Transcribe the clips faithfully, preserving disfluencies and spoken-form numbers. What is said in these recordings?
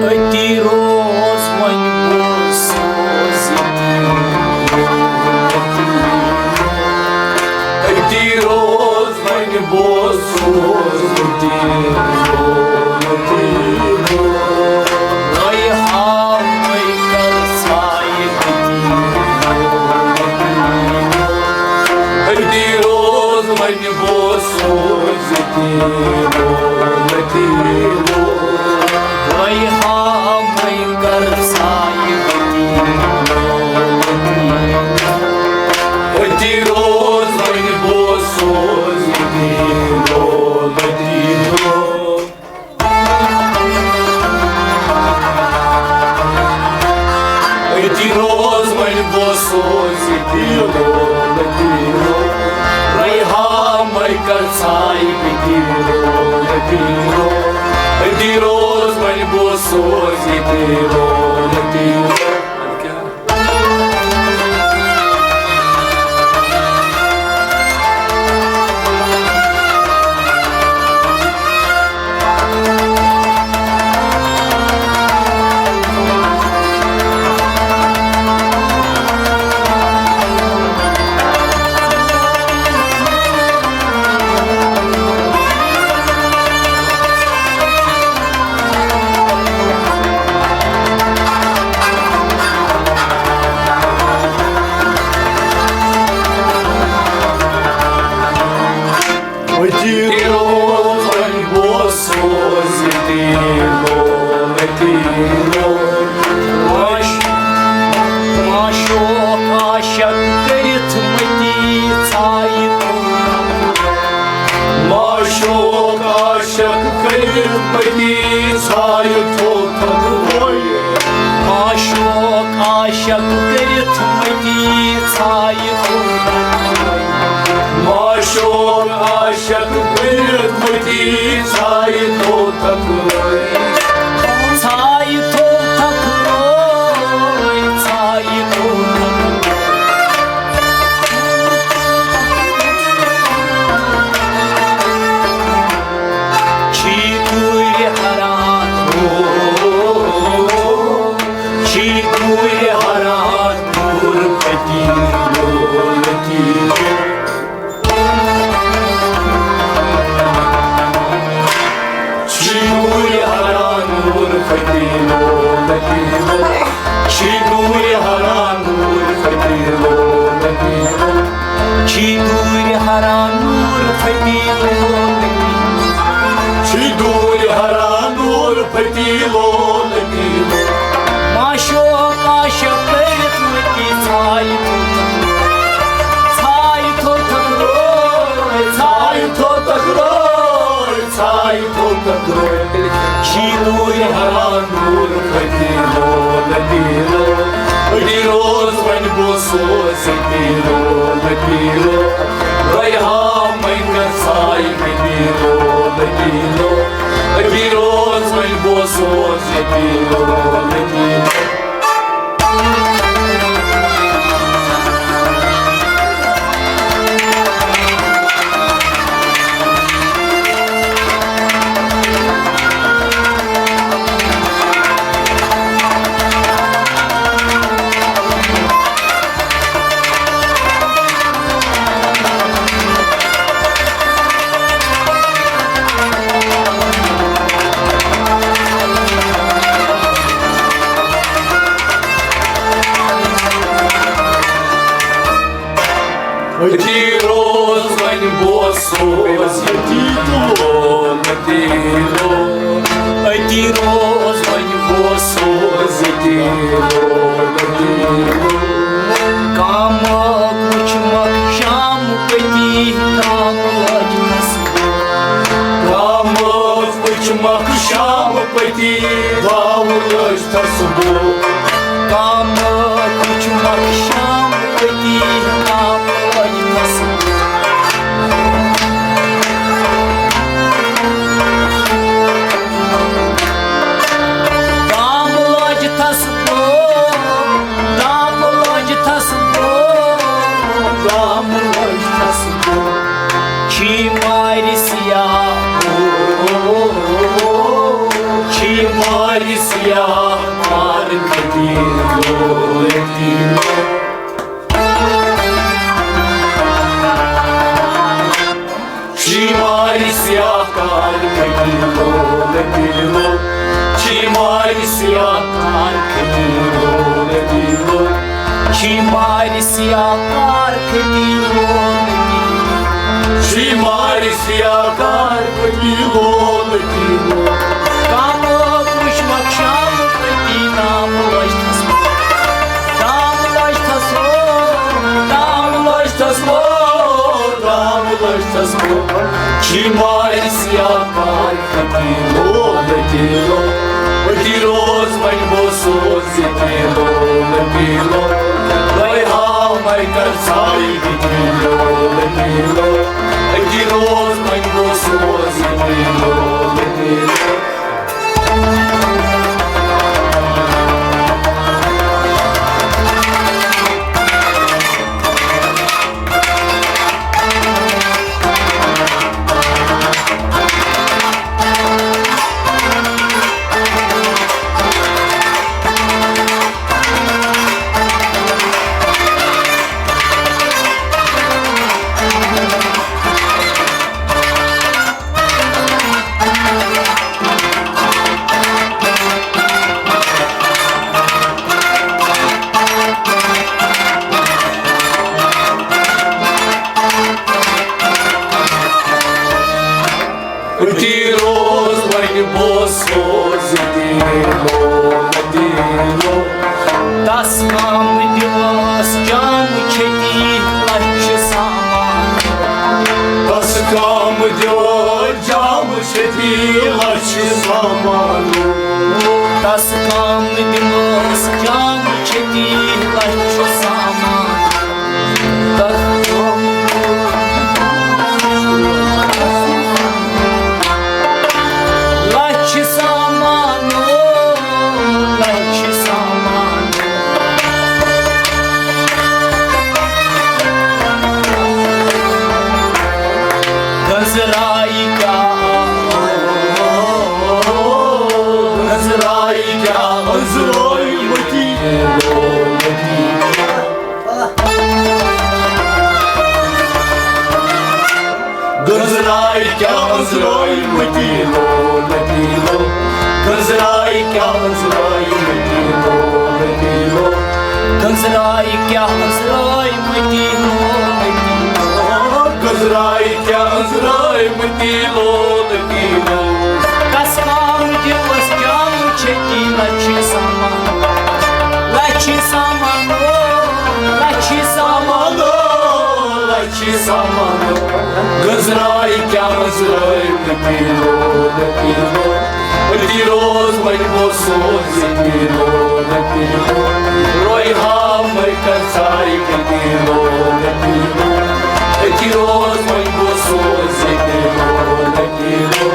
أتی روز وۄنۍ بہٕ اوسُس ییٚتی۔ أتی روز وۄنۍ بہٕ اوسُس ییٚتی۔ تۄہہِ ہاوَے کر سایہِ أتی۔ أتی روز وۄنۍ بہٕ اوسُس ییٚتی۔ تۄہہِ ہاوَے کر سایہِ أتی۔ أتی روز وۄنۍ بہٕ اوسُس ییٚتی۔ أتی روز وۄنۍ بہٕ اوسُس ییٚتی۔ أتی روز وۄنۍ بہٕ اوسُس ییٚتی۔ أتی روز وۄنۍ بہٕ اوسُس ییٚتی۔ أتی روز۔ معش-، معشوق عاشق کٔرِتھ مٔتی ژایہِ۔ معشوق عاشق کٔرِتھ مٔتی ژایہِ تھوٚو تھوٚو۔ معشوق عاشق کٔرِتھ مٔتی ژایہِ تھوٚو تھوٚو۔ معشوق عاشق کٔرِتھ مٔتی ژایہِ تھوٚو تھوٚو۔ ژایہِ تھوٚو تھوٚو۔ ژایہِ تھوٚو تھوٚو۔ چھی دوٗرِ حران۔ چھی دوٗرِ حران نوٗر پتی لولتی۔ چھی دوٗرِ حران نوٗر پتی لولتی۔ چھی دوٗرِ حران نوٗر پتی لولتی۔ چھی دوٗرِ حران نوٗر پتی لولتی۔ چھی دوٗرِ حران نوٗر پتی لولتی۔ معشوق عاشق کٔرِتھ مٔتی ژایہِ تھوٚو تھوٚو۔ ژایہِ تھوٚو تھوٚو۔ ژایہِ تھوٚو تھوٚو۔ ژایہِ تھوٚو تھوٚو۔ چھی دوٗرِ حران نوٗر پتی لولتی۔ أتی روز وۄنۍ بہٕ اوسُس ییٚتی لولتی۔ رۄیہِ ہاو وۄنۍ کر ژایہِ مےٚ لولتی۔ أتی روز وۄنۍ بہٕ اوسُس ییٚتی لولتی۔ أتی روز وۄنۍ بہٕ اوسُس ییٚتی لولتی۔ أتی روز وۄنۍ بہٕ اوسُس ییٚتی لولتی۔ کامہٕ وٕچھمَکھ شام پٔتی، کامہٕ لٲجمَس۔ کامہٕ وٕچھمَکھ شام پٔتی، داوٕ لٲج تھس بو۔ کامہٕ وٕچھمَکھ شام پٔتی، کامہٕ لٲج تھس بو۔ کامہٕ لٲج تھس بو، کامہٕ لٲج تھس بو، کامہٕ لٲج تھس بو۔ چھی مارِ سیاہ، چھی مارِ سیاہ کار کٔتی لولہٕ پیٖلو۔ چھی مارِ سیاہ کار کٔتی لولہٕ پیٖلو۔ چھی مارِ سیاہ کار کٔتی لولہٕ پیٖلو۔ چھی مارِ سیاہ کار کٔتی لولہٕ پیٖلو۔ چھی مارِ سیاہ کار کٔتی لولہٕ پیٖلو۔ کانٛہہ لوگ وٕچھمکھ شام کٔتی نام لٔج تھس۔ نام لٔج تھس او، نام لٔج تھس او، نام لٔج تھس او۔ چھی مارِ سیاہ کار کٔتی لولہٕ پیٖلو۔ أتی روز وۄنۍ بہٕ اوسُس ییٚتی لولہٕ پیٖلو۔ وۄنۍ ہاو مےٚ کر ژھایہِ ییٚتی لولہٕ پیٖلو۔ أتی روز وۄنۍ بہٕ اوسُس ییٚتی لولہٕ پیٖلو۔ أتی روز وۄنۍ بہٕ اوسُس ییٚتی لولہٕ پیٖلو۔ تس کم دِوس جام کھیٚتی لچھ سامان۔ تس کم دِوس جام کھیٚتی لچھ سامان۔ تس کم دِوس جام کھیٚتی لچھ سامان۔ لچھ سامانو، لچھ سامانو۔ گنزرائی کیا، گنزرائی کیا، گنزرائی متی۔ گنزرائی کیا گنزرائی متی لولہٕ پیٖلو۔ گنزرائی کیا گنزرائی متی لولہٕ پیٖلو۔ گنزرائی کیا گنزرائی متی لولہٕ پیٖلو۔ گنزرائی کیا گنزرائی متی لولہٕ پیٖلو۔ کس کام دِوس جام چھتی لچھ سامان۔ لچھ سامان، لچھ سامان، لچھ سامان۔ گنزرائی کیا گنزرائی متی لولہٕ پیٖلو۔ أتی روز وۄنۍ بہٕ اوسُس ییٚتی لولہٕ پیٖلو۔ رویہِ ہا مےٚ کر ژایہِ کٔتی لولہٕ پیٖلو۔ أتی روز وۄنۍ بہٕ اوسُس ییٚتی لولہٕ پیٖلو۔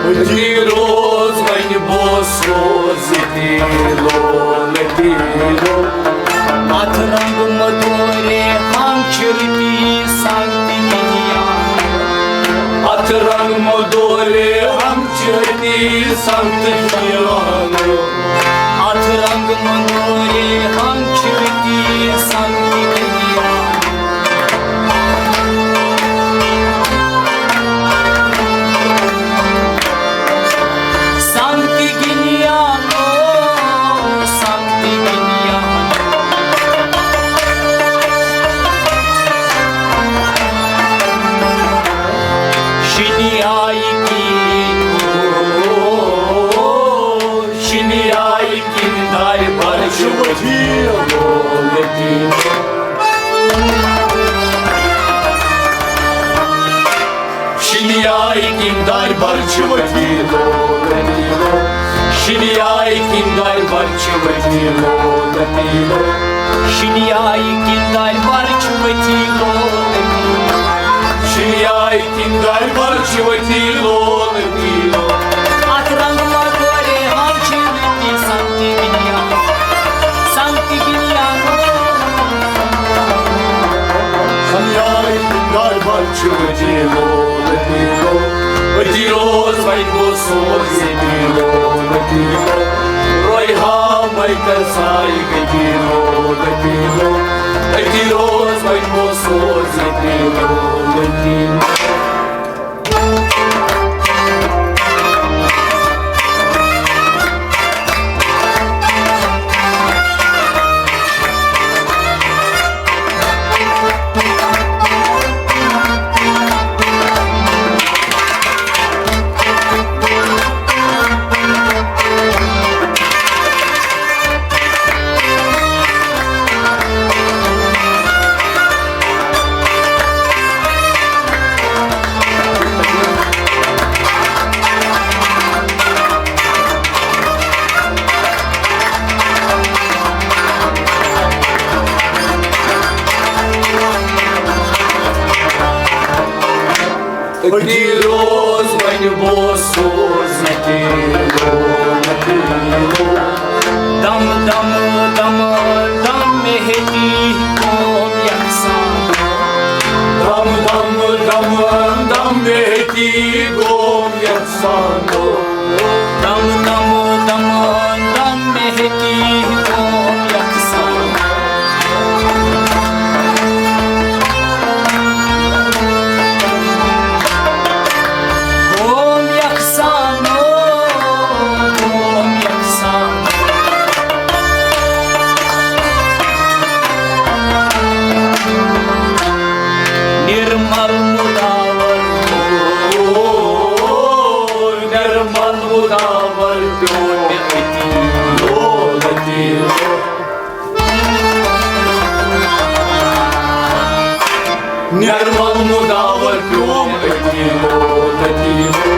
أتی روز وۄنۍ بہٕ اوسُس ییٚتی لولہٕ پیٖلو۔ اتھ رنگ مدورِ ہم چھُ رٔتی سنگ تہِ گِنٛدان۔ اتھ رنگ مدورِ ہم چھُ رٔتی سنگ تہِ گِنٛدان۔ اتھ رنگ مدورِ ہم چھُ رٔتی سنگ تہِ گِنٛدان۔ سنگ تہِ گِنٛدان، او، سنگ تہِ گِنٛدان۔ شِنہِ آیہِ کی، او، شِنہِ آیہِ کی دارِ بر چھُ ؤتھِتھ۔ دارِ بر چھِ ؤتھۍ لو، ؤتھۍ لو۔ شِنیایہِ کِنۍ دارِ بر چھِ ؤتھۍ لو، ؤتھۍ لو۔ شِنیایہِ کِنۍ دارِ بر چھِ ؤتھۍ لو، ؤتھۍ لو۔ شِنیایہِ کِنۍ دارِ بر چھِ ؤتھۍ لو، ؤتھۍ لو۔ اتھ رنگ ما گورے ہم چھِ تی سنتی دنیا، سنتی دنیا۔ شِنیایہِ کِنۍ دارِ بر چھِ ؤتھۍ لو، ؤتھۍ لو۔ أتی روز وۄنۍ گوٚو سون ییٚتی لو، ؤتھۍ لو۔ رویہِ ہا مَے کر سایہِ گٔتی لو، ؤتھۍ لو۔ أتی روز وۄنۍ گوٚو سون ییٚتی لو، ؤتھۍ لو۔ أتی روز وۄنۍ بہٕ اوسُس ییٚتی۔ دم دم دم دم مےٚ ہیٚتی قوم یکسان۔ دم دم دم دم مےٚ ہیٚتی قوم یکسان۔ دم دم دم دم مےٚ ہیٚتی قوم یکسان۔ قوم یکسان، قوم یکسان۔ نرمل مداور، نرمل مداور پیوٚو مےٚ أتی، پیوٚو أتی۔ نرمل مداور پیوٚم أتی لو، أتی لو۔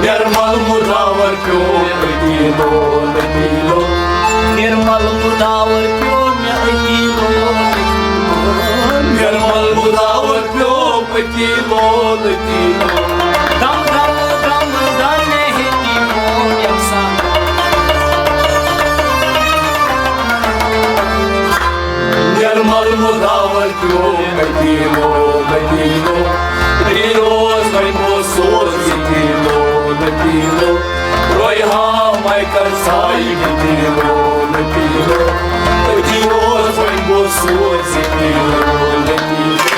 نرمل مداور پیوٚم أتی لو، أتی لو۔ نرمل مداور پیوٚم أتی لو۔ نرمل مداور پیوٚم أتی لو، أتی لو۔ دم دم دم دم مےٚ ہیٚتی قوم یکسان۔ نرمل مداور پیوٚو مدینو، مدینو۔ أتی روز وۄنۍ بہٕ اوسُس ییٚتی لو، مدینو۔ رویہِ ہا مَے کر سایہِ ییٚتی لو، مدینو۔ أتی روز وۄنۍ بہٕ اوسُس ییٚتی لو، مدینو۔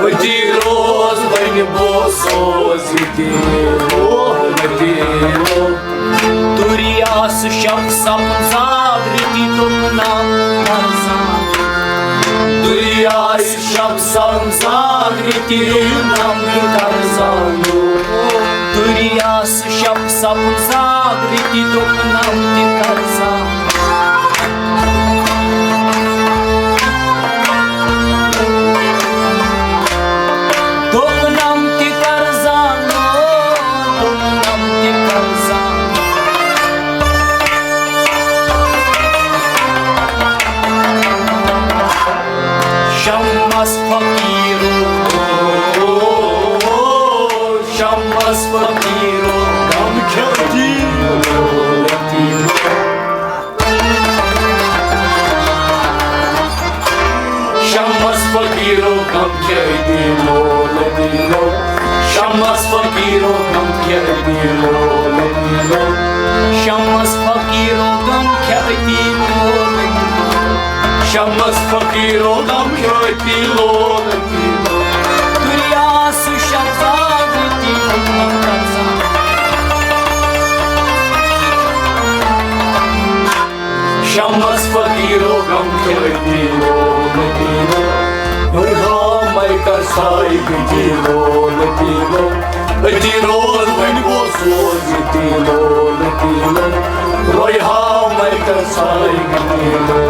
أتی روز وۄنۍ بہٕ اوسُس ییٚتی، او مدینو۔ دوٚریاو شب سبزار تہِ دوٚپنم ترسان۔ دوٚریاو شب سبزار تہِ دوٚپنم ترسان۔ دوٚریاو شب سبزار تہِ دوٚپنم ترسان۔ دوٚپنم تہِ کر زانو، دوٚپنم تہِ کر زانو۔ شمس فقیرو، شمس فقیرو، غم کھیتی۔ شمس فقیرو غم کھیتی مولوی لو۔ شمس فقیرو غم کھیتی مولوی لو۔ شمس فقیرو غم کھیتی مولوی لو۔ شمس فقیرو غم کھیوتی لول تیلو۔ دنیا سُہ شمزاد تیلو۔ شمس فقیرو غم کھیوتی لول تیلو۔ نور ہا مر کر سائی تیلو تیلو۔ أتی روز وۄنۍ گوٚو سوز یہِ تیلو تیلو۔ رویہا مر کر سائی تیلو۔